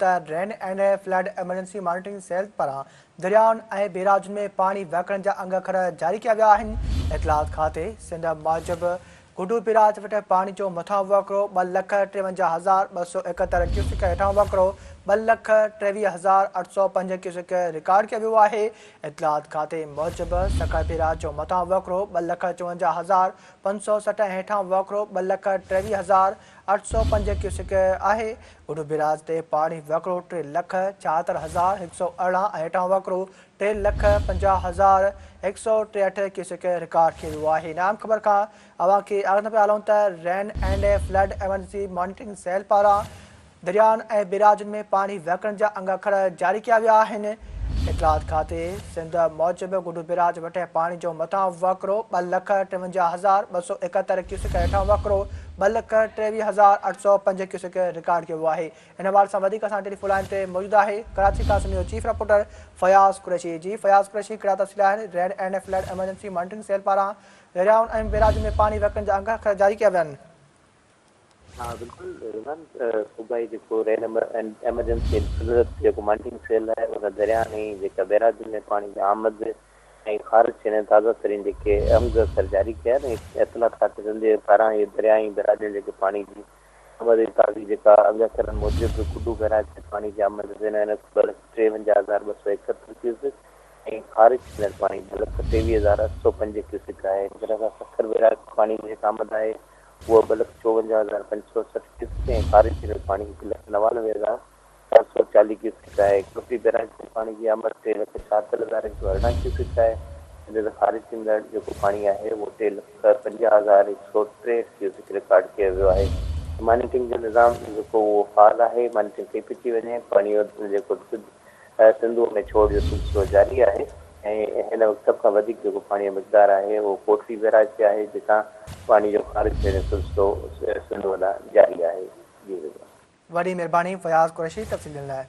ته rain and flood emergency monitoring cell پاران دريائن ۽ بيراجن ۾ پاڻي وهڪرن جا انگ اکر جاري ڪيا ويا آهن. اطلاعات کاتي سنڌ موجب گڊو بيراج وٽ پاڻي جو مٿانهون وهڪرو 2,53,271 ڪيوسڪ هيٺانهون وهڪرو 2,23,805 ڪيوسڪ رڪارڊ ڪيو ويو آهي. اطلاعات کاتي موجب سکر بيراج جو مٿانهون وهڪرو 2,54,560 ۽ هيٺانهون وهڪرو 2,23,805 ڪيوسڪ آهي. گڊو بيراج تي پاڻي وهڪرو 3,76,118 ۽ هيٺانهون وهڪرو 3,50,163 ڪيوسڪ رڪارڊ ٿي ويو آهي. هن اهم خبر کان اوهان کي آگاهه پيا هلون ته rain and flood emergency monitoring cell پاران دريائن ۽ بيراجن ۾ پاڻي وهڪرن جا انگ اکر جاري ڪيا ويا آهن. اطلاعات کاتي سنڌ موجب گڊو بيراج وٽ پاڻي جو مٿانهون وهڪرو 2,53,271 ڪيوسڪ هيٺانهون وهڪرو 2,23,805 ڪيوسڪ رڪارڊ ڪيو ويو آهي. ان حوالي سان وڌيڪ اسان ٽيليفون لائين تي موجود آهي ڪراچي کان سنڌ جو چيف رپورٽر فياض قريشي. جي فياض قريشي ڪهڙا تفصيل آهن rain and flood emergency monitoring cell پاران دريائن ۽ بيراجن ۾ پاڻي وهڪرن جا انگ اکر جاري ڪيا ويا آهن. ها بلڪل رضوان صوبائي جيڪو رين ايمرجنسي ۽ فلڊ جيڪو مانيٽرنگ سيل آهي ان درياهن ۽ جيڪا بئراجن ۾ پاڻي جي آمد ۽ خارج ٿيڻ جا تازا ترين جيڪي انگ اکر جاري ڪيا آهن ۽ اطلاعات کاتي سنڌ جي پاران اهي درياهه ۽ بئراجن جيڪي پاڻي جي آمد جي تازي جيڪا انگ اکرن موجب گڊو بئراج تي پاڻي جي آمد 2,52,271 ڪيوسڪ ۽ خارج ٿيندڙ پاڻي 2,23,805 ڪيوسڪ آهي ان طرح سان سکر بئراج تي پاڻي جي جيڪا آمد آهي اهو 2,54,560 ڪيوسڪ ۽ خارج ٿيندڙ پاڻي 1,99,440 ڪيوسڪ آهي. ڪوٽڙي بئراج تي پاڻي جي آمد 3,76,118 ڪيوسڪ آهي، جڏهن ته خارج ٿيندڙ جيڪو پاڻي آهي اهو 3,50,163 ڪيوسڪ رڪارڊ ڪيو ويو آهي. مانيٽرنگ جو نظام جيڪو اهو فعال آهي، مانيٽرنگ ڪئي پئي ٿي وڃي، پاڻي جيڪو سنڌوء ۾ ڇوڙ جو سلسلو جاري آهي ۽ هن وقت سڀ کان وڌيڪ جيڪو پاڻي جو مقدار آهي اهو ڪوٽڙي بئراج تي آهي جتان پاڻي جو خارج ٿيڻ جو سلسلو سنڌوء ڏانهن جاري آهي. جي رضوان. وڏي مھرباني فياض قريشي تفصيل ڏيڻ لاء.